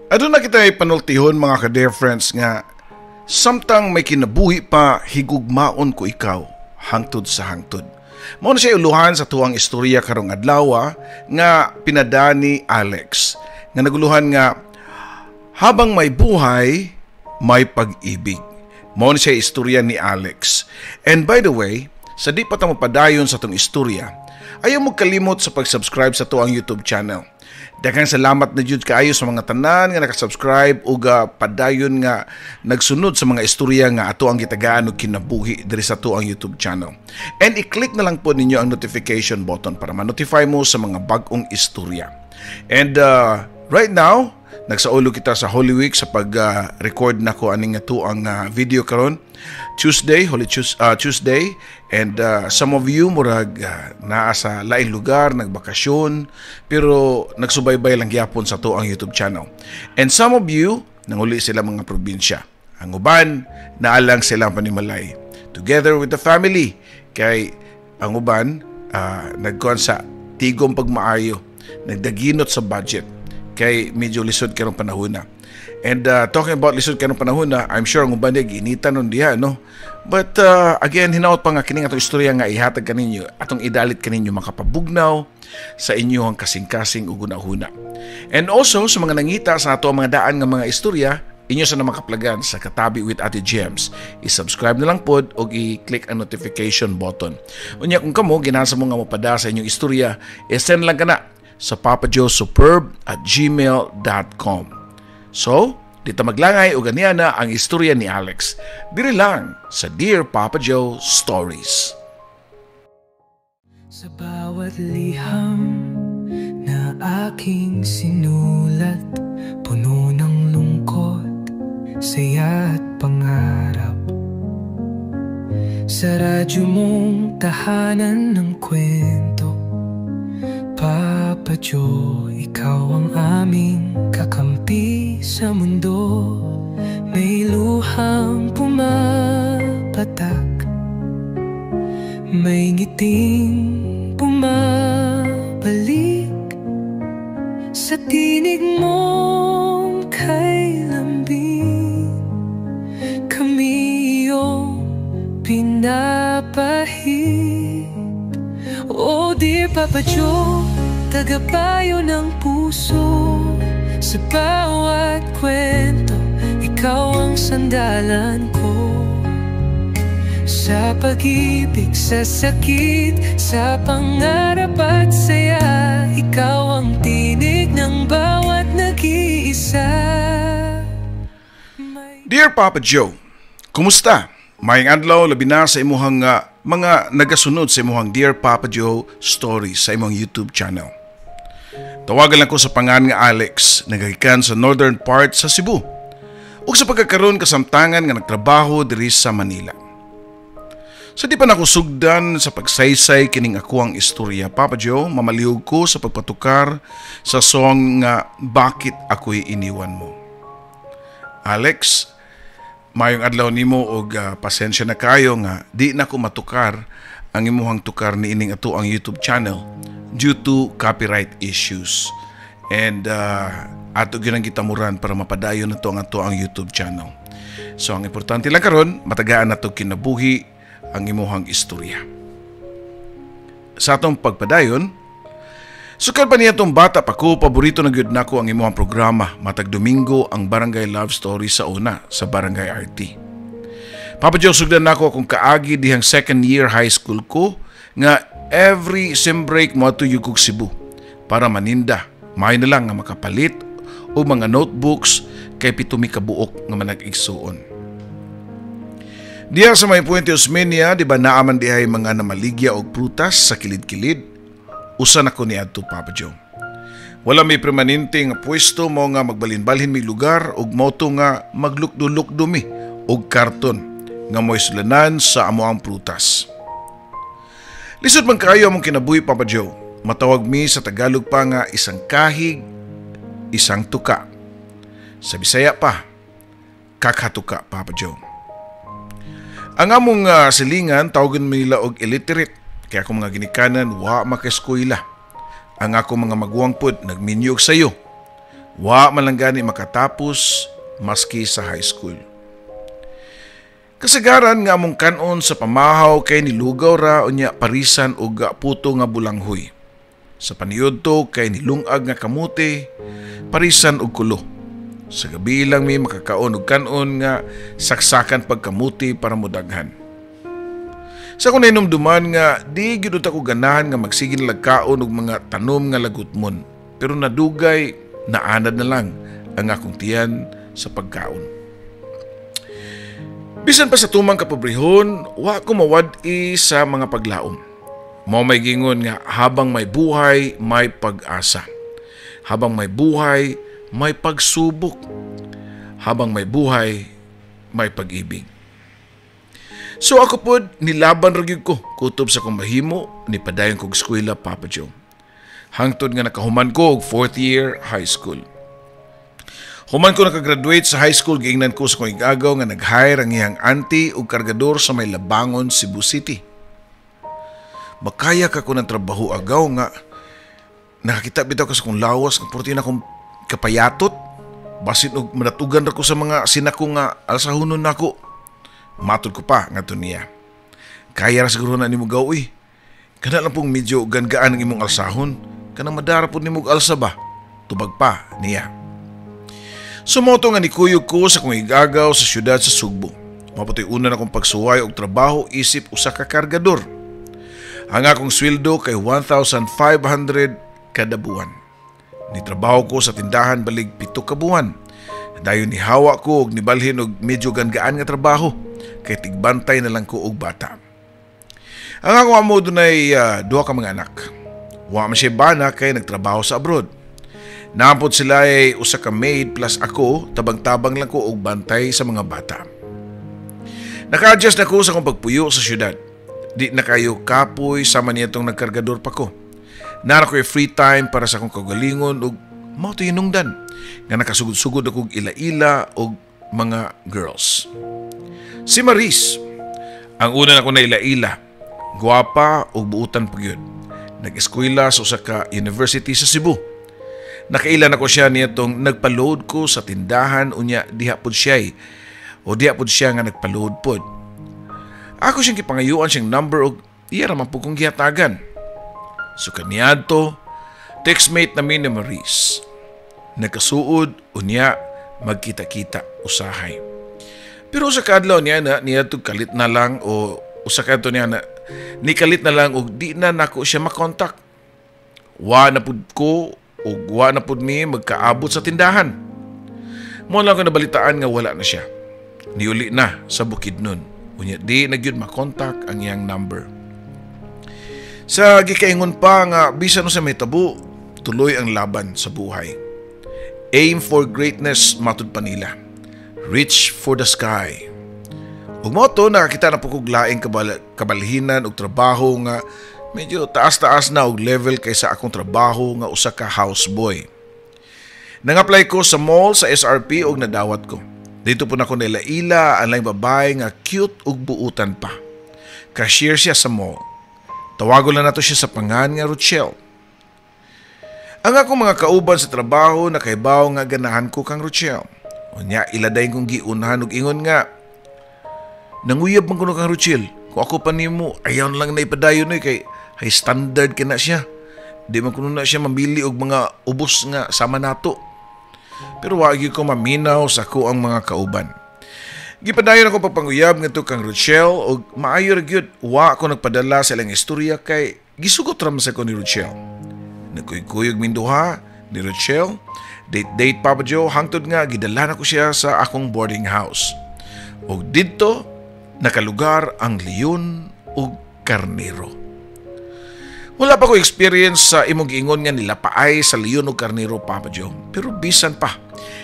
Aduna kitay panultihon, mga ka-dear friends, nga samtang may kinabuhi pa, higugmaon ko ikaw hangtod sa hangtod. Mao na siya uluhan sa tuang istorya karong adlaw nga pinada ni Alex nga naguluhan nga "Habang May Buhay, May Pag-ibig." Mao na siya istorya ni Alex. And by the way, sa di pa ta mapadayon sa atong istorya, ayaw mo kalimot sa pag-subscribe sa tuang YouTube channel. Daghang salamat na jud kaayo sa mga tanan nga nakasubscribe ug padayon nga nagsunod sa mga istorya nga ato ang gitagaan og kinabuhi diri sa ato ang YouTube channel. And i-click na lang po ninyo ang notification button para ma-notify mo sa mga bag-ong istorya. And right now, nagsaulog kita sa Holy Week sa pag-record nako aning ato ang video karon. Tuesday, Holy Tuesday, and some of you murag naa sa laing lugar, nagbakasyon, pero nagsubaybay lang gyapon sa ato ang YouTube channel. And some of you nanguli sila mga probinsya. Ang uban naa lang silang panimalay together with the family, kay ang uban nagkuan sa tigom pagmaayo, nagdaginot sa budget kay medyo lisod karong panahon na. And talking about lisod karong panahon na, I'm sure ang uban niya ginitan nun diha, no? But again, hinaot pa nga kining atong istorya nga ihatag kaninyo, atong idalit kaninyo, makapabugnaw sa inyong kasing-kasing ug huna. And also sa mga nangita sa ato ang mga daan nga mga istorya, inyo sa na makaplagan sa Katabi with Ate Gems. I-subscribe na lang pod o i-click ang notification button. Unya kung kamo ginasa mo nga mopada sa inyong istorya, i-send lang kana sa papajoesuperb@gmail.com. So, di ta maglangay o ganiya na ang istorya ni Alex. Diri lang sa Dear Papa Joe Stories. Sa bawat liham na aking sinulat, puno ng lungkot, saya at pangarap. Sa radyo mong tahanan ng kwento, Papa Joe, ikaw ang aming kakampi sa mundo. May luhang pumapatak, may ngiting bumabalik sa tinig mong kay lambing. Kami iyong pinapahid. Oh dear Papa Joe, tagapayo ng puso. Sa bawat kwento, ikaw ang sandalan ko. Sa pag-ibig, sa sakit, sa pangarap at saya, ikaw ang tinig ng bawat nag-iisa. Dear Papa Joe, kumusta? Maayong adlaw, labi na sa imuhang mga nagasunod sa imuhang Dear Papa Joe Stories sa imong YouTube channel. Tawagan lang ko sa pangan nga Alex, nagagikan sa northern part sa Cebu. Ug sa pagkakaroon kasamtangan nga nagtrabaho diri sa Manila. Sa di pa nako sugdan sa pagsaysay kining ako ang istorya, Papa Joe, mamalihog ko sa pagpatukar sa song nga "Bakit Ako'y Iniwan Mo." Alex, mayong adlaw nimo og pasensya na kayo nga di na ko matukar ang imuhang tukar ni ining ato ang YouTube channel due to copyright issues. And ato gyud ang gitamuran para mapadayon na to ang ato ang YouTube channel. So ang importante lang karon, matagaan nato kinabuhi ang imuhang istorya. Sa atong pagpadayon, sukad pa niya itong bata pa ko, paborito na gyud nako ang imuhang programa matag Domingo, ang Barangay Love Story sa una sa Barangay RT. Papa Joe, sugdan nako akong kaagi dihang second year high school ko nga every sem break moadto kog Cebu para maninda. May na lang nga makapalit o mga notebooks kay 7 mi kabuok nga manag-igsuon. Diya sa may Puente Osmeña, di ba naaman dihay mga namaligya og prutas sa kilid-kilid? Usa na ko niadto, Papa Joe. Wala may permanente nga pwesto, mao nga magbalin-balhin mi lugar ug mao to nga maglukdo-lukdo mi og karton nga mo'y sulanan sa amoang prutas. Lisod man kaayo among kinabuhi, Papa Joe. Matawag mi sa Tagalog pa nga isang kahig, isang tuka. Sa Bisaya pa, kakatuka, Papa Joe. Ang among silingan, tawagan mi nila og illiterate. Kaya akong mga ginikanan, wa makaeskwela. Ang akong mga maguwang pod, nagminyo og sayo. Wa man lang gani makatapos maski sa high school. Kasagaran nga among kanon sa pamahaw kay nilugaw ra unya parisan og puto nga bulanghoy. Sa paniudto kay nilungag nga kamote, parisan og kulo. Sa gabi lang mi makakaon og kanon nga saksakan pagkamuti para modaghan. Sa akong nahinumduman nga di gyud ako ganahan nga magsige lagkaon og mga tanom nga lagutmon, pero nadugay naanad na lang ang akong tiyan sa pagkaon. Bisan pa sa tumang kapobrehon, wa ko mawad-i sa mga paglaom. Mao may gingon nga habang may buhay, may pag-asa. Habang may buhay, may pagsubok. Habang may buhay, may pag-ibig. So ako pod, nilaban ra gyud ko kutob sa akong mahimo, nipadayon kog eskwela, Papa Joe. Hangtod nga nakahuman ko og fourth year high school. Human ko nakagraduate sa high school, giingnan ko sa akong igagaw nga nag-hire ang iyang auntie og kargador sa may Labangon, Cebu City. Makaya ka ko ng trabaho, agaw, nga nakakita bitaw ka sa akong lawas nga purti na akong kapayatot. Basin og madatugan ra ko sa mga sinako nga alsahunon nako. Matod ko pa ngadto niya. Kaya ra siguro na nimo, gaw, uy. Kana lang pong medyo gaan-gaan ang imong alsahon. Kanang madara po nimo alsa ba? Tubag pa niya. Sumoto nga nikuyog ko sa kong igagaw sa syudad sa Sugbo. Mao to'y una na akong pagsuway og trabaho isip usa ka kargador. Ang akong sweldo kay 1,500 kada buwan. Nitrabaho ko sa tindahan balig 7 ka buwan. Dayon nihawa ko og nibalhin og medyo gaan-gaan nga trabaho kay tigbantay na lang ko og bata. Ang akong amo dunay duha ka mga anak. Wa man siya bana kay nagtrabaho sa abroad. Naa pod sila ay usa ka maid plus ako, tabang-tabang lang ko og bantay sa mga bata. Naka-adjust na ko sa akong pagpuyo sa syudad. Di na kayo kapoy sama niyatong nagkargador pa ko. Naa ra ko'y free time para sa akong kaugalingon ug mao to hinungdan nga nakasugod-sugod ako og ila-ila og mga girls. Si Maris, ang una nako na ila-ila, guwapa ug buutan pa gyud. Nag-eskwela sa usa ka university sa Cebu. Nakaila nako siya niyatong nagpa-load ko sa tindahan, unya diha pod siya o diha pod siya nga nagpa-load pod. Ako siyang gipangayuan siyang number og iya ra man pud kong gihatagan. So kaniadto, textmate nami ni Maris. Nagkasuod unya magkita-kita usahay. Pero sa kaadlaw niya na niadto kalit na lang o usa ka niya na nikalit na lang og di na nako siya makontak. Wa na pud ko ug wa na pud mi magkaabot sa tindahan. Mao lang ko nabalitaan nga wala na siya. Niuli na sa Bukidnon. Unya di na gyud makontak ang iyang number. Sa gikaingon pa nga bisan sa may tabo, tuloy ang laban sa buhay. Aim for greatness, matud pa nila. Reach for the sky. Ug mao to nakakita na po kog laing kabalhinan og trabaho nga medyo taas-taas na og level kaysa akong trabaho nga usa ka houseboy. Nang-apply ko sa mall sa SRP og nadawat ko. Didto po nako naila-ila ang laing babae nga cute ug buutan pa. Cashier siya sa mall. Tawagon lang nato siya sa pangan nga Rochelle. Ang akong mga kauban sa trabaho nakaibaw nga ganahan ko kang Rochelle. Unya ila dayon kong giunhan og ingon nga nanguyab man kuno kang Rochelle. Kung ako pa nimo, ayaw lang na ipadayon oy kay high standard kina siya. Di man kuno na siya mamili og mga ubos nga sama nato. Pero wa gyud ko maminaw sa ako ang mga kauban. Gipadayon ako pagpanguyab ngadto kang Rochelle og maayo ra gyud, wa ako nagpadala sa ilang istorya kay gisugot ra man sa ko ni Rochelle. Nagkuy-kuyog minduha ni Rochelle, date-date, Papa Joe, hangtod nga gidala na ko siya sa akong boarding house. Og didto nakalugar ang leon ug karnero. Wala pa ko experience sa imong giingon nga nilapaay sa leon ug karnero, Papa Joe. Pero bisan pa,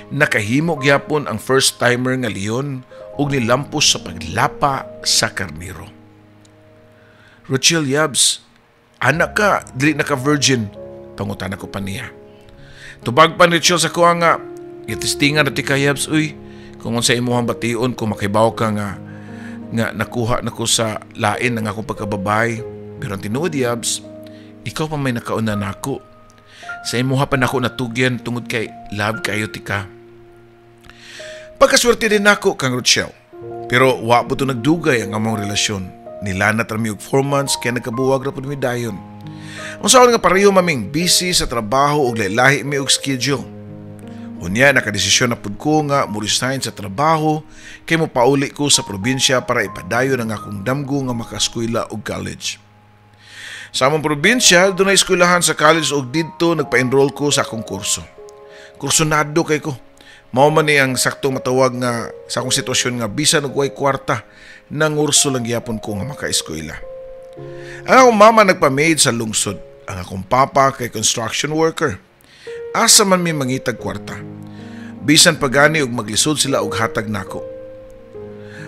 nakahimo gyapon ang first timer nga leon ug nilampos sa paglapa sa karnero. "Rochelle Yabs, anak ka, dili na ka virgin?" pangutana ko pa niya. Tubag pa ni Rochelle sa kuha nga, "Itistingan na ti ka, Yabs, uy, kung unsa imuhang bation kung makibaw ka nga nakuha na ko sa lain ng akong pagkababay. Pero ang tinuod, Yabs, ikaw pa may nakauna nako. Sa imuha pa nako natugyan tungod kay love kayo tika. Pagkaswerte din nako kang Rochelle. Pero wa po to nagdugay ang among relasyon. Nilanat ra mi og 4 months kaya nagkabuwag ra pud mi dayon. Unsaon nga pareho maming busy sa trabaho ug lahi mi og schedule. Unya nakadesisyon na pud ko nga mo-resign sa trabaho kay mopauli ko sa probinsya para ipadayon ang akong damgo nga makaeskwela og college. Sa among probinsya, dunay eskwelahan sa college ug didto nagpa-enroll ko sa akong kurso. Kursonado kay ko. Mao man ni ang sakto matawag nga sa akong sitwasyon nga bisan og way kwarta, nangurso lang gyapon ko nga makaeskwela. Ang akong mama nagpa-maid sa lungsod. Ang akong papa kay construction worker. Asa man mi mangitag kwarta. Bisan pagani og maglisod sila og hatag nako.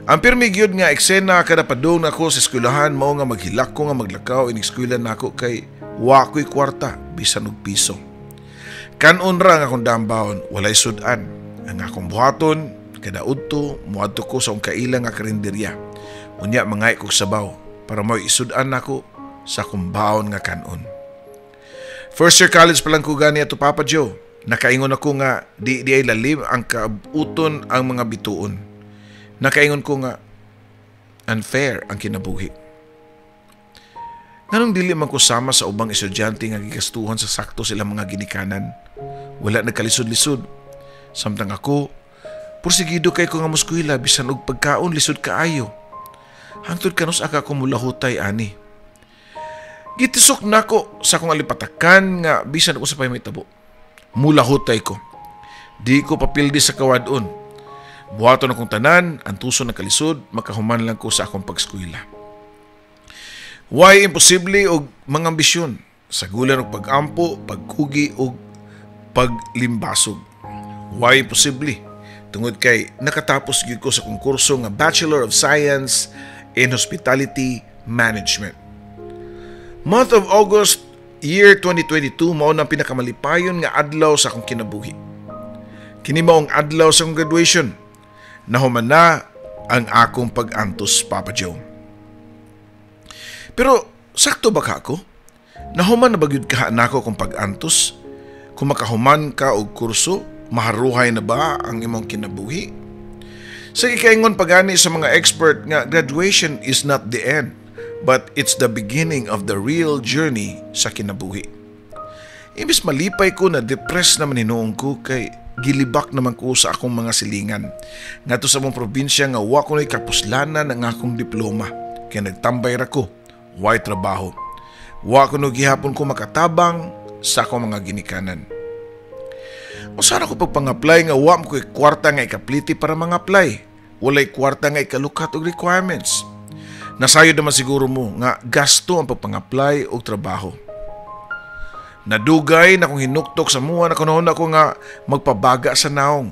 Ang pirmi gyud nga eksena kada padung nako sa eskwelahan mao nga maghilak ko nga maglakaw inig eskwela nako kay wa ko'y kwarta bisan og piso. Kanon ra ang akong dambaon, walay sud-an. Ang akong buhaton kada udto moadto ko sa akong kaila nga karinderya. Unya mangay kog sabaw para mo'y isud-an nako sa akong baon nga kanon. First year college pa lang ko gani ato, Papa Joe. Nakaingon ako nga di di ay lalim ang kaabuton ang mga bituon. Nakaingon ko nga unfair ang kinabuhi. Nganong dili man ko sama sa ubang estudyante nga gigastuhan sa sakto sila mga ginikanan? Wala nagkalisod-lisod. Samtang ako, pursigido kay ko nga moskwela bisan og pagkaon lisod kaayo. Hangtod kanus-a ka ko mulahutay ani? Gitisok nako sa akong alipatakan nga bisan unsa pa'y mahitabo, mulahutay ko. Di ko papildi sa kawadon. Buhaton akong tanan, antuson ang kalisod, makahuman lang ko sa akong pagskwela. Why imposible og mga ambisyon? Sagulan og pag-ampo, pagkugi og paglimbasog. Why imposible? Tungod kay nakatapos gyud ko sa kongkurso nga Bachelor of Science in Hospitality Management. Month of August, year 2022, mao nang pinakamalipayon nga adlaw sa akong kinabuhi. Kini mao ang adlaw sa akong graduation. Nahuman na ang akong pag-antos, Papa Joe. Pero sakto ba ka ako? Nahuman na ba gyud ka nako akong pag-antos? Kung makahuman ka og kurso, maharuhay na ba ang imong kinabuhi? Sa gikaingon pagani sa mga expert nga graduation is not the end, but it's the beginning of the real journey sa kinabuhi. Imbis malipay ko, na depressed naman hinuon ko kay gilibak naman ko sa akong mga silingan. Ngadto sa among probinsya nga wa ko kapuslanan ang akong diploma. Kaya nagtambay ra ko, way trabaho. Wa ko no gihapon ko makatabang sa akong mga ginikanan. Unsa ko pagpang-apply nga wa mo ko'y kwarta nga ikapliti para mga-apply? Walay kwarta nga ikalukat og requirements. Nasayod naman siguro mo nga gasto ang pagpang-apply og trabaho. Nadugay na kong hinuktok sa muha na kunoon ako nga magpabaga sa naong.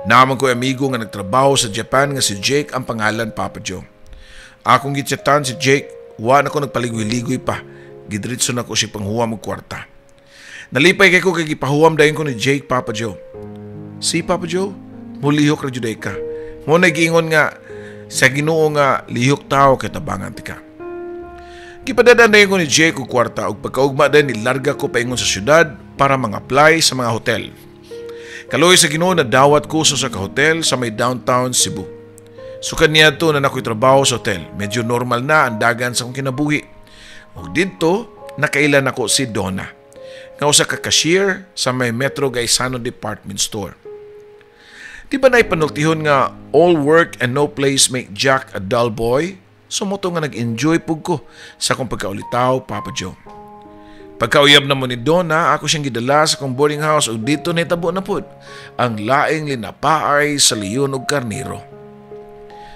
Naman ko amigo nga nagtrabaho sa Japan nga si Jake ang pangalan, Papa Joe. Akong gitchatan si Jake, wa na ko nagpaligoy-ligoy pa. Gidritso na ko siya panghuwam og kwarta. Nalipay kay ko kay gipahuwam dayon ko ni Jake, Papa Joe. Si Papa Joe, mulihok ra juday ka. Mo na giingon nga sa Ginoo nga lihok tao kay tabangan tika. Gipadada dayon ko ni Jake og kwarta ug pagkaugma dayon nilarga ko paingon sa syudad para mga-apply sa mga hotel. Kaluoy sa Ginoo, nadawat ko sa usa ka hotel sa may downtown Cebu. Sukad niadto na nakoy trabaho sa hotel. Medyo normal na ang dagan sa akong kinabuhi. Ug didto nakailan nako si Donna, nga usa ka cashier sa may Metro Gaisano Department Store. Di ba naipanultihon nga all work and no plays make Jack a dull boy? So mao to nga nag-enjoy pug ko sa akong pagkaulitaw, Papa Joe. Pagkauyab na mo ni Donna, ako siyang gidala sa akong boarding house ug dito nahitabo na pud ang laing linapaay sa leon ug karniro.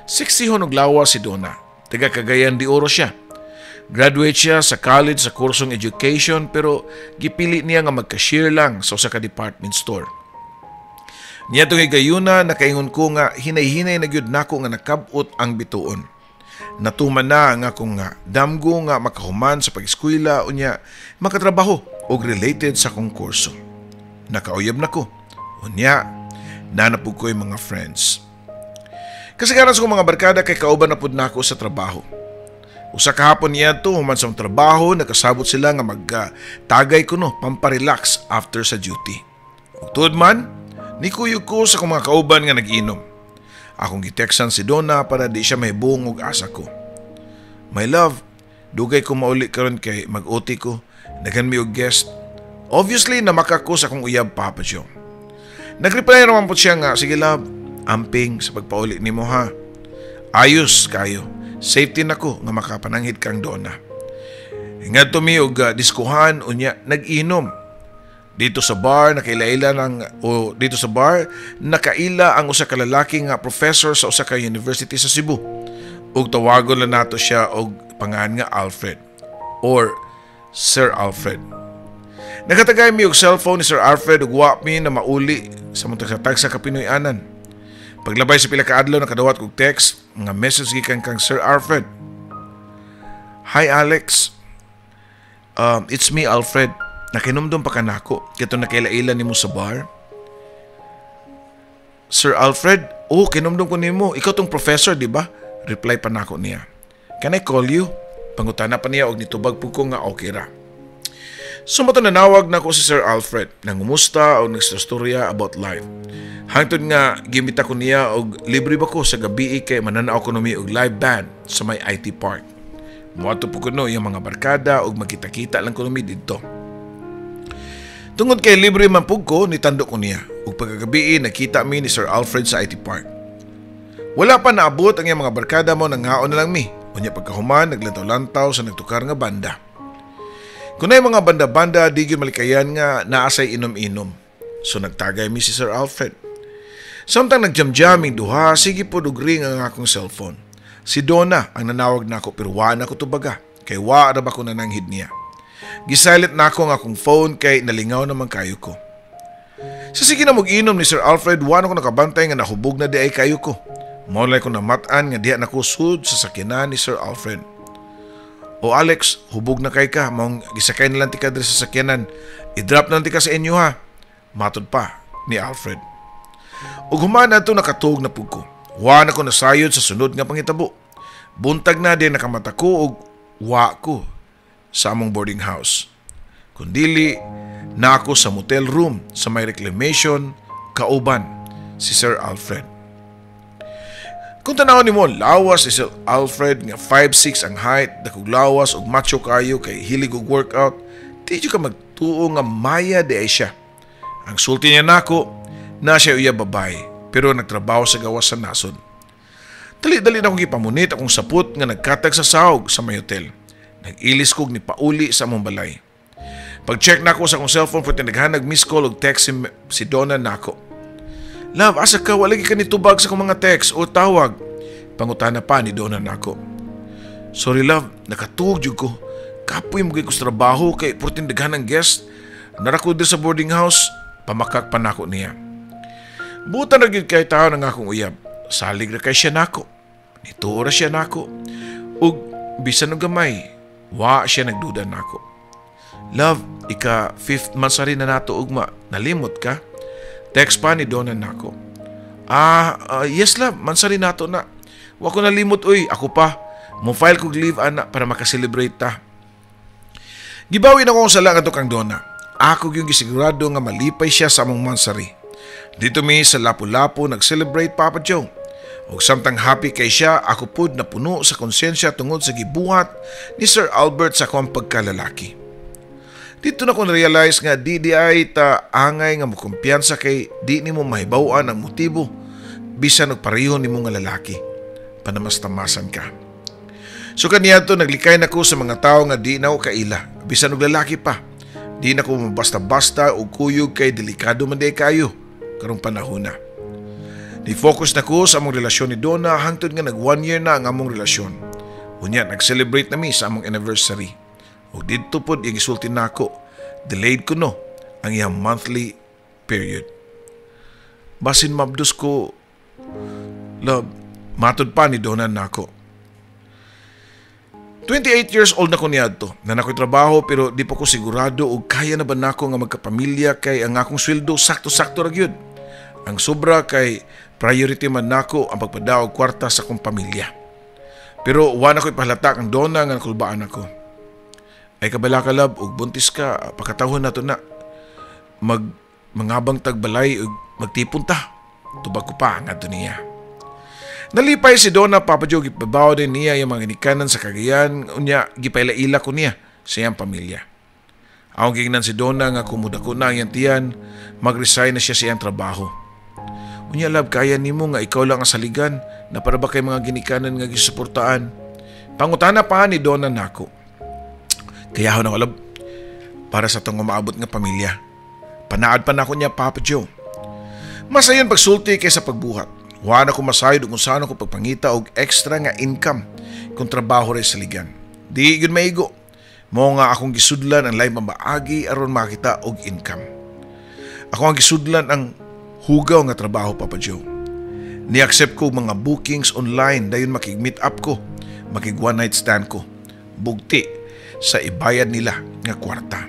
Seksihon og lawas si Donna. Taga Cagayan de Oro siya. Graduate siya sa college sa kursong education pero gipili niya nga mag-cashier lang sa usa ka department store. Niadtong higayuna, nakaingon ko nga hinay-hinay na gyud nako nga nakab-ot ang bituon. Natuman na ang akong nga damgo nga makahuman sa pag-eskwela unya makatrabaho og related sa akong kurso. Nakauyab na ko. Unya, nanapog ko'y mga friends. Kasagaran sa akong mga barkada kay kauban na pud nako sa trabaho. Usa ka hapon niadto, human sa trabaho, nakasabot sila nga magtagay kuno pamparelax after sa duty. Ug tuod man, nikuyog ko sa akong mga kauban nga nag-inom. Akong giteksan si Donna para di siya mahibong og asa ko. "My love, dugay ko mauli karon kay mag-OT ko. Daghan mi og guest." Obviously, namaka ko sa akong uyab, Papa Joe. Nagreply naman po siya nga, "Sige love, amping sa pagpauli nimo ha. Ayos kayo. Safety na ko nga makapananghid kang Donna." Ngadto mi og diskuhan, unya nag-inom. Dito sa bar nakaila ang usa ka lalaki nga professor sa usa ka university sa Cebu. Ug tawagon lang nato siya og pangalan nga Alfred or Sir Alfred. Nakatagay mi og cellphone ni Sir Alfred ug wa mi na mauli sa mga tagsa ka Pinoy-anan. Paglabay sa pila ka adlaw, nakadawat kog text nga message gikan kang Sir Alfred. "Hi Alex. It's me, Alfred. Nakinumdum pa ka nako katong nakaila-ila nimo sa bar?" "Sir Alfred, oh, kinumdum ko nimo. Ikaw tong professor, di ba?" Reply pa nako niya. "Can I call you?" Pangutana pa niya og nitubag pud ko nga okay ra. So mao to, nanawag nako si Sir Alfred, nangumusta og nagstorya about life. Hangtod nga gimbita ko niya og libre ba ko sa gabi kay mananaw ko mi og live band sa may IT Park. Moadto po kuno iyang mga barkada og magkita-kita lang kuno mi didto. Tungod kay libre man pug ko, nitando ko niya. Ug pagkagabi, nagkita mi ni Sir Alfred sa IT Park. Wala pa naabot ang iyang mga barkada, mao nangaon na lang mi. Unya pagkahuman, naglantaw-lantaw sa nagtukar nga banda. Kung mga banda-banda, di gyud malikayan nga naasay inom-inom. So nagtagay mi si Sir Alfred. Samtang nagjam-jamming duha, sige po og ring ang akong cellphone. Si Donna ang nanawag nako pero wa na ko tubaga, kay wa ra ba ko nananghid niya. Gisilent nako ang akong phone kay nalingaw naman kayo ko. Sa sige na mag-inom ni Sir Alfred, wa na ko nakabantay nga nahubog na diay kayo ko. Mao ko namat-an nga diha na ko sud sa sakyanan ni Sir Alfred. "O Alex, hubog na kay ka, maong gisakay na lang tika diri sa sakyanan. I-drop na lang tika sa inyo ha." Matod pa ni Alfred. Ug human ato, nakatuog na pud ko. Wa na ko nasayod sa sunod nga pangitabo. Buntag na din, nakamata ko og wa ko sa among boarding house. Kundili na ako sa motel room sa may Reclamation kauban si Sir Alfred. Kung tanawon nimo lawas ni Sir Alfred nga 5'6 ang height, dakog lawas ug macho kayo kay hilig og workout, di jud ka magtuo nga maya di ay siya. Ang sulti niya nako, na siya uyab babae, pero nagtrabaho sa gawas sa nasod. Dali-dali na akong gipamunit akong sapot nga nagkatag sa sahog sa may hotel. Nag-ilis kog ni pauli sa among balay. Pag-check nako sa akong cellphone, pwede naghan nag-miss call og text si Donna nako. "Love, asa ka? Wala ka nitubag sa akong mga text o tawag?" Pangutana pa ni Donna nako. "Sorry love, nakatuog jud ko. Kapoy mo ko sa trabaho kay purting daghan ang guest. Nara ko sa boarding house," pamakak pa nako niya. Butan ra gyud kay tao ng akong uyab. Salig ra kay siya nako. Nituo ra siya nako. Ug bisan og gamay, wa siya nagduda nako. "Love, ika fifth month na nato ugma. Nalimot ka?" Text pa ni Donna nako. "Ah, yes love, monthsary nato na. Wa ko nalimot uy, ako pa. Mo file kog leave ana para makaselebrate ta." Gibawi na kong sala ngadto kang Donna. Ako yung gisigurado nga malipay siya sa among monthsary. Dito mi sa Lapu-Lapu nag-celebrate, Papa Joe. Ug samtang happy kay siya, ako pud napuno sa konsensya tungod sa gibuhat ni Sir Albert sa akong pagkalalaki. Dito na ko na-realize nga di di ay ta angay nga mokumpiyansa kay di nimo mahibaw-an ang motibo bisan og pareho nimo nga lalaki. Panamastamasan ka. So kaniadto, naglikay na ko sa mga tao nga di na ko kaila, bisan og lalaki pa. Di na ko basta-basta og kuyog kay delikado man di kayo karong panahon na. Ni-focus na ko sa among relasyon ni Donna hangtod nga nag 1 year na ang among relasyon. Unya nag-celebrate na mi sa among anniversary. Ug didto pod iyang gisulti nako, delayed ko no ang iyang monthly period. "Basin mabdos ko, love," matod pa ni Donna nako. 28 years old na ko niadto. Na ako'y trabaho pero di pa ko sigurado og kaya na ba nako nga magkapamilya kay ang akong sweldo sakto-sakto ra gyud. Ang sobra kay priority man nako ang pagpadaog kwarta sa akong pamilya. Pero wa na ko ipahalata kang Donna nga nakulbaan ako. Ay kabala ka, love, ug buntis ka, pakatawhon nato na. Mag mangabang tagbalay ug magtipon ta. Tubag ko pa ngadto niya. Nalipay si Donna, Papa Joe, gipabaw din niya yung mga ginikanan sa Cagayan, unya gipaila-ila ko niya sa iyang pamilya. Akong giingnan si Donna nga kung mudako na ang iyang tiyan, mag-resign na siya sa iyang trabaho. Unya, love, kaya nimo nga ikaw lang ang saligan na para ba kay mga ginikanan nga gisuportaan? Pangutana pa ni Donna nako. Kaya na love, para sa tong umaabot nga pamilya. Panaad pa nako niya, Papa Joe. Masayon pagsulti kaysa pagbuhat. Wa na ko masayod kung saan ako pagpangita og extra nga income kung trabaho rin saligan. Di gyud maigo. Mao nga akong gisudlan ang laing pamaagi aron makita og income. Ako ang gisudlan ang hugaw nga trabaho, Papa Joe. Ni-accept ko mga bookings online, dayon makig-meet up ko, makig one night stand ko. Bugti sa ibayad nila nga kwarta.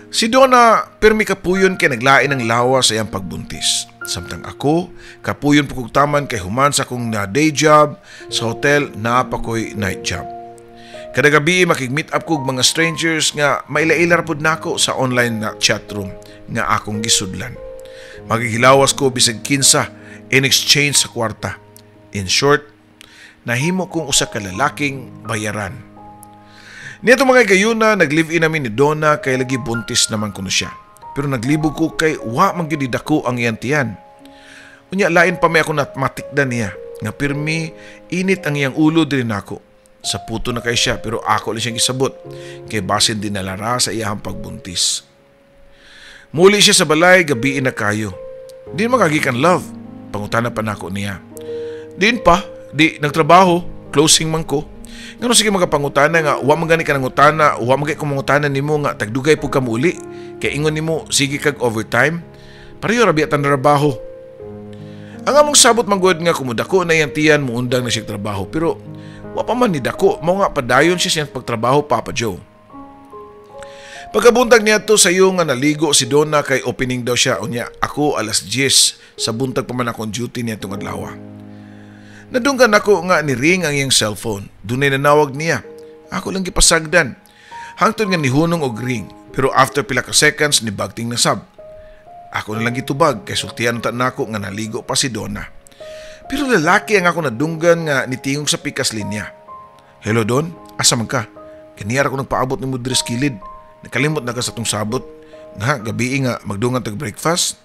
Si Donna pirmi kapuyon kay naglain ang lawas sa iyang pagbuntis. Samtang ako, kapuyon po kog taman kay human sa akong na day job sa hotel, naa pa ko'y night job. Kada gabi makig-meet up kog mga strangers nga maila-ila ra pud nako sa online na chat room nga akong gisudlan. Maghihilawas ko bisag kinsa in exchange sa kwarta. In short, nahimo kong usa ka lalaking bayaran. Niadto mga gayuna, nag-live-in namin ni Donna kay lagi buntis naman kuno siya. Pero naglibog ko kay wa man gyud dako ang iyang tiyan. Unya lain pa may ako matikdan niya nga pirmi init ang iyang ulo diri nako. Sa puto na kay siya, pero ako lang siyang gisabot kay basin dinalara sa iyang pagbuntis. Muli siya sa balay, gabiin na kayo. Di makagikan, love? Pangutana pa nako niya. Diin pa, di nagtrabaho, closing man ko. Ngano sige magapangutana nga wa man gani ka nangutana, wa man gani ko mangutana nimo nga tagdugay pud ka muuli kay ingon nimo sige kag overtime. Pareho ra biya tan trabaho. Ang among sabot man gud nga kumudako na iyang tiyan, muundang na siya trabaho, pero wa pa man ni dako, mao nga padayon siya siyang pagtrabaho, Papa Joe. Pagkabuntag niya to sa iyo nga naligo si Donna kay opening daw siya, unya ako alas 10 sa buntag pa man akong duty niya itong adlaw. Nadunggan ako nga ni ring ang iyang cellphone. Dunay nanawag niya. Ako lang gipasagdan. Hangtod nga nihunong og ring. Pero after pila ka seconds, ni bagting na sab. Ako na lang gitubag kay sultian ta nako nga naligo pa si Donna. Pero lalaki ang ako nadunggan nga nitingog sa pikas linya. "Hello Don, asa man ka? Kaniyara ko nagpaabot nimo diri sa kilid. Nakalimot na ka sa tong sabot nga gabi nga magdungan tag breakfast."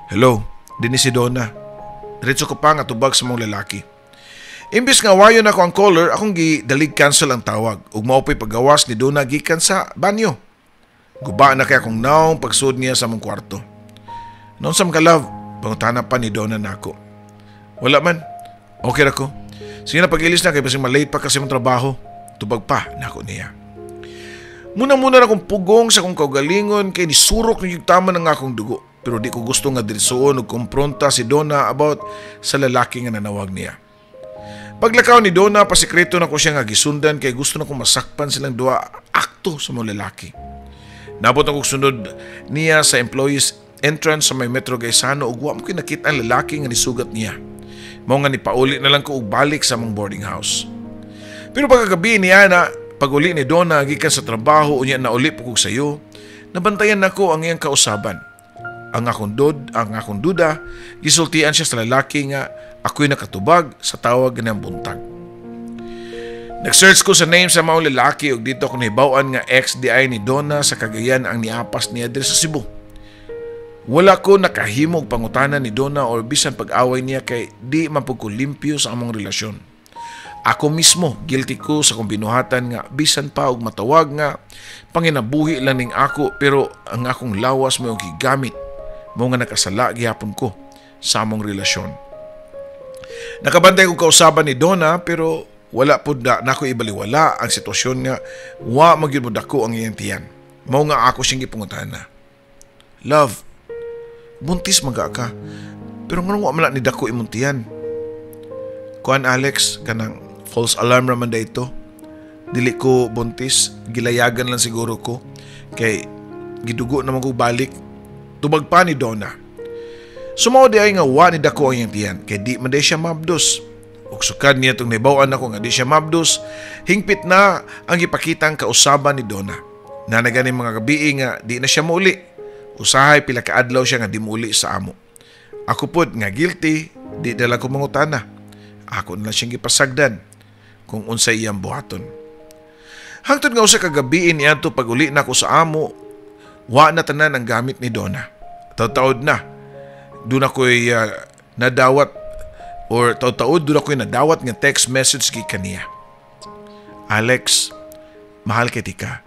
"Hello, dinhi si Donna." Diretso ko pa nga tubag sa mong lalaki. Imbis nga wayon ako ang caller, akong gidalig cancel ang tawag. Ug mao pa'y paggawas ni Donna gikan sa banyo. Guba na kay akong naong pagsud niya sa mong kwarto. "Naunsa man ka, love?" Pangutana pa ni Donna nako. "Wala man. Okay ra ko. Sige na, pag-ilis na kay basing malate pa kasi mong trabaho." Tubag pa nako niya. Muna-muna na akong pugong sa akong kaugalingon kay nisurok ni tama ng akong dugo. Pero di ko gusto nga diretsoon og kompronta si Donna about sa lalaki nga nanawag niya. Paglakaw ni Donna, pasikreto na ko siya nga gisundan kay gusto na kong masakpan silang duha akto sa mga lalaki. Nabot akong sunod niya sa employees entrance sa may Metro Gaisano ug wa mo kinakita ang lalaki nga nisugat niya. Mao nga nipauli na lang ko og balik sa among boarding house. Pero pagkagabi niya na pag-uli ni Donna gikan sa trabaho, unya nauli po kog sayo, nabantayan nako ang iyang kausaban. Ang akong duda, gisultian siya sa lalaki nga ako'y nakatubag sa tawag ng buntag. Nag-search ko sa name sa maong lalaki ug dito ako nahibaw-an nga ex-DI ni Donna sa Cagayan ang niapas niya diri sa Cebu. Wala ko nakahimog pangutana ni Donna or bisan pag-away niya kay di man pud ko limpyo sa among relasyon. Ako mismo, guilty ko sa akong binuhatan nga bisan pa og matawag nga panginabuhi lang ning ako, pero ang akong lawas mo yung gigamit mo nga nakasala gihapon ko sa among relasyon. Nakabantay ko kausaban ni Donna, pero wala pud na nako ibaliwala ang sitwasyon nga wa magyud mo dako ang iyang tiyan. Mao nga ako siyang gipangutana. "Love, buntis maga ka. Pero nganong wa man na ni dako imong tiyan?" "Kuan, Alex, kanang false alarm raman da ito. Dili ko buntis, gilayagan lang siguro ko. Kay gidugo naman ko balik." Tubag pa ni Donna. Sumao di ay nga wa ni dako ang iyang tiyan, kay di man day siya mabdos. Ug sukad niya itong nahibaw-an ako nga di siya mabdos, hingpit na ang gipakitang kausaban ni Donna. Nanagani mga gabii nga di na siya muuli. Usahay pila ka adlaw siya nga di muuli sa amo. Ako pod nga guilty, di dala ko mangutana. Ako na lang siyang gipasagdan kung unsay iyang buhaton. Hangtod nga usa ka gabii niadto pag-uli nako sa amo, wa na tanan ang gamit ni Donna. Taud-taud na. Doon ako'y nadawat or taud-taud doon ako'y nadawat nga text message gikan niya. "Alex, mahal kay tika.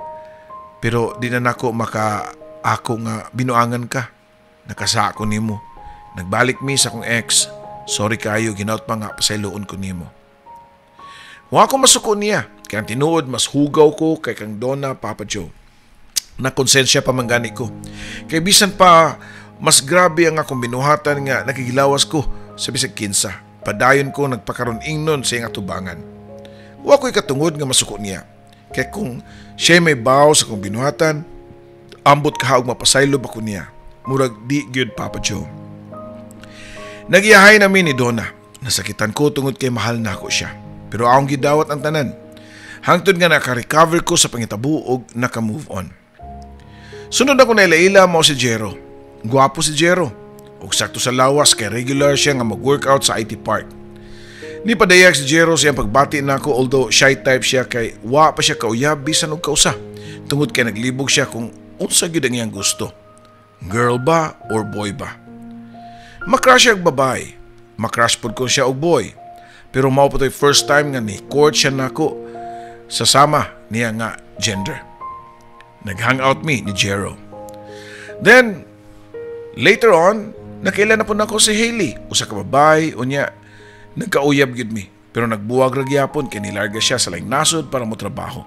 Pero di na nako maka ako nga binuangan ka. Nakasa ako nimo. Nagbalik mi sa akong ex. Sorry kayo, ginaot pa nga pasayloon ko nimo." Wa ko masuko niya. Kaya ang tinuod, mas hugaw ko kay kang Donna, Papa Joe. Nakonsensya pa man gani ko. Kay bisan pa, mas grabe ang akong binuhatan nga nakigilawas ko sa bisag kinsa. Padayon ko nagpakaroon ingnon sa iyang atubangan. Wa ko'y katungod nga masuko niya. Kaya kung siya may baw sa akong binuhatan, ambot kaha og mapasaylo ba ko niya. Murag di gyud, Papa Joe. Nagiyahay namin ni Donna. Nasakitan ko tungod kay mahal na ako siya. Pero akong gidawat ang tanan. Hangtod nga naka-recover ko sa pangitabo og naka-move on. Sunod ako naila-ila mao si Jero. Gwapo si Jero. Og sakto sa lawas kay regular siya nga mag-workout sa IT Park. Ni padayag si Jero sa iyang pagbati nako, although shy type siya kay wa pa siya kauyab bisan og kausa. Tungod kay naglibog siya kung unsa gyud ang iyang gusto. Girl ba or boy ba? Makrush siya og babae. Makrush pod ko siya og boy. Pero mao pa to'y first time nga ni court siya nako sa sama niya nga gender. Nag-hangout mi ni Jero. Then, later on, nakaila na po nako si Hailey. Usa ka babae, unya, nagkauyab gyud mi. Pero nagbuwag ra gyapon kay nilarga siya sa laing nasod para mo trabaho.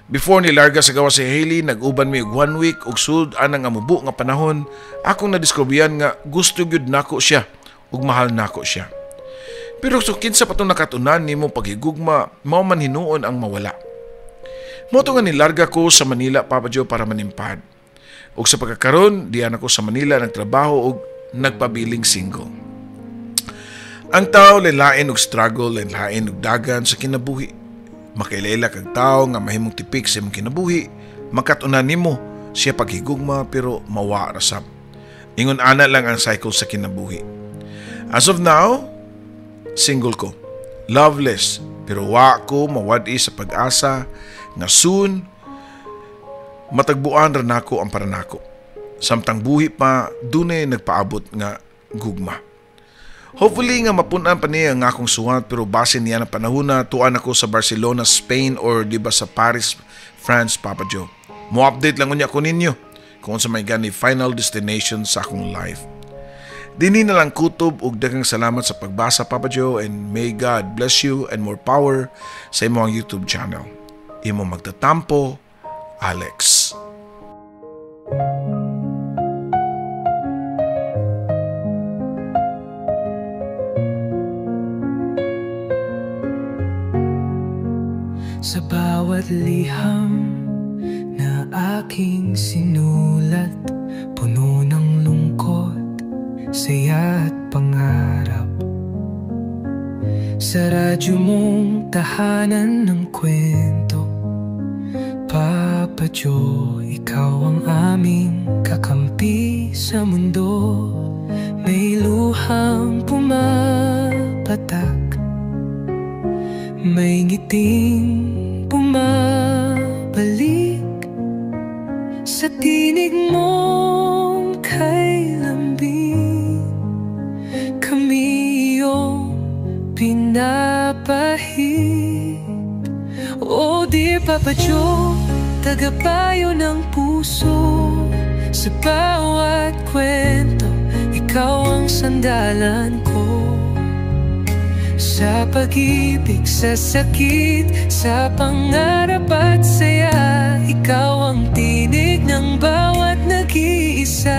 Before nilarga sa gawas si Hailey, nag-uban mi og one week ug sud anang amubo nga panahon, akong nadiskubrihan nga gusto gyud nako siya ug mahal nako siya. Pero so kinsa pa tong nakatunan nimo paghigugma, mao man hinuon ang mawala. Mao to nga nilarga ko sa Manila, Papa Joe, para manimpad. Ug sa pagkakaron, diyan ako sa Manila nagtrabaho ug nagpabiling single. Ang tao lain og struggle, lain og dagan sa kinabuhi. Makaila kag tao nga mahimong tipik sa imong kinabuhi, makatunan nimo siya paghigugma pero mawa ra sab. Ingon ana lang ang cycle sa kinabuhi. As of now, single ko. Loveless, pero wa ko mawad-i sa pag-asa nga soon matagbuan ra nako ang para nako. Samtang buhi pa, dunay nagpaabot nga gugma. Hopefully nga mapun-an pa niya ang akong suwat, pero base niya na panahon na tuan ako sa Barcelona, Spain or di ba sa Paris, France, Papa Joe. Mo-update lang unya ko ninyo kung sa may gani final destination sa akong life. Dini na lang kutob ug daghang salamat sa pagbasa, Papa Joe, and may God bless you and more power sa imong YouTube channel. Imo magtatampo, Alex. Sa bawat liham na aking sinulat, puno ng lungkot, saya at pangarap. Sa radyo mong tahanan ng kwento, Papa Joe, ikaw ang aming kakampi sa mundo. May luhang pumapatak, may ngiting bumabalik sa tinig mong kay lambing. Kami iyong pinapahid. Oh dear Papa Joe, tagapayo ng puso. Sa bawat kwento, ikaw ang sandalan ko. Sa pag-ibig, sa sakit, sa pangarap at saya, ikaw ang tinig ng bawat nag-iisa.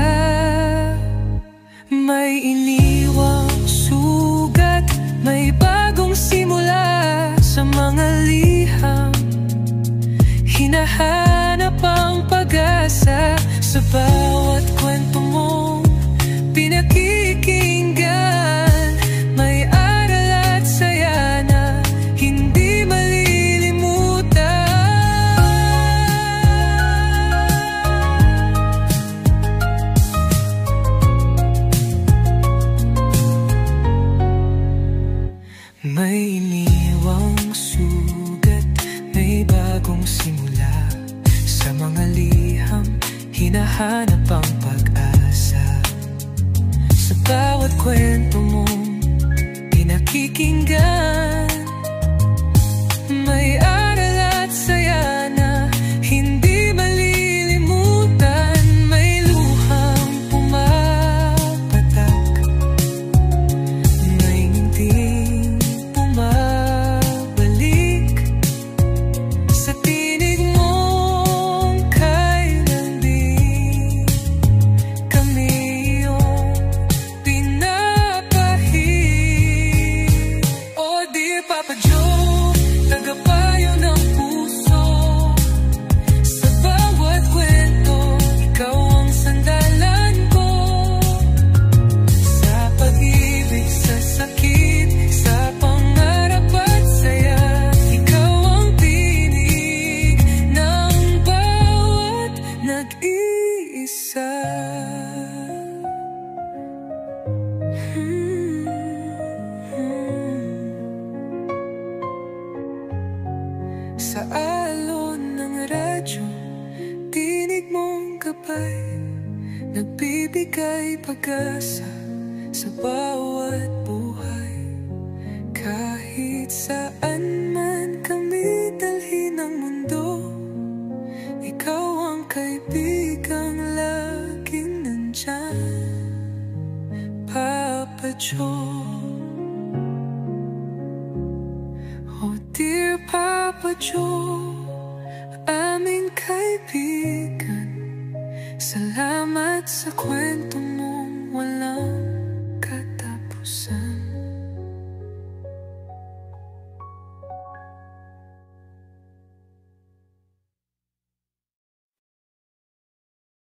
May iniwang sugat, may bagong simula. Sa mga liham, hinahanap ang pag-asa. Sa bawat kwento mong pinakikinggan, may aral at saya. Bawat kwento mong pinakikinggan, may aral at saya na hindi malilimutan. May luhang pumapatak, may ngiting bumabalik sa tinig mong kay lambing, kami iyong pinapahid. Oh dear Papa Joe, tagapayo ng puso. Sa bawat kwento, ikaw ang sandalan ko. Sa pag-ibig, sa sakit, sa pangarap at saya, ikaw ang tinig ng bawat nag-iisa. Sa alon ng radyo, tinig mong gabay, nagbibigay pag-asa sa bawat buhay. Kahit saan man kami dalhin ng mundo, ikaw ang kaibigang laging nandyan, Papa Joe. Oh dear Papa Joe, aming kaibigan, salamat sa kwento mong walang katapusan.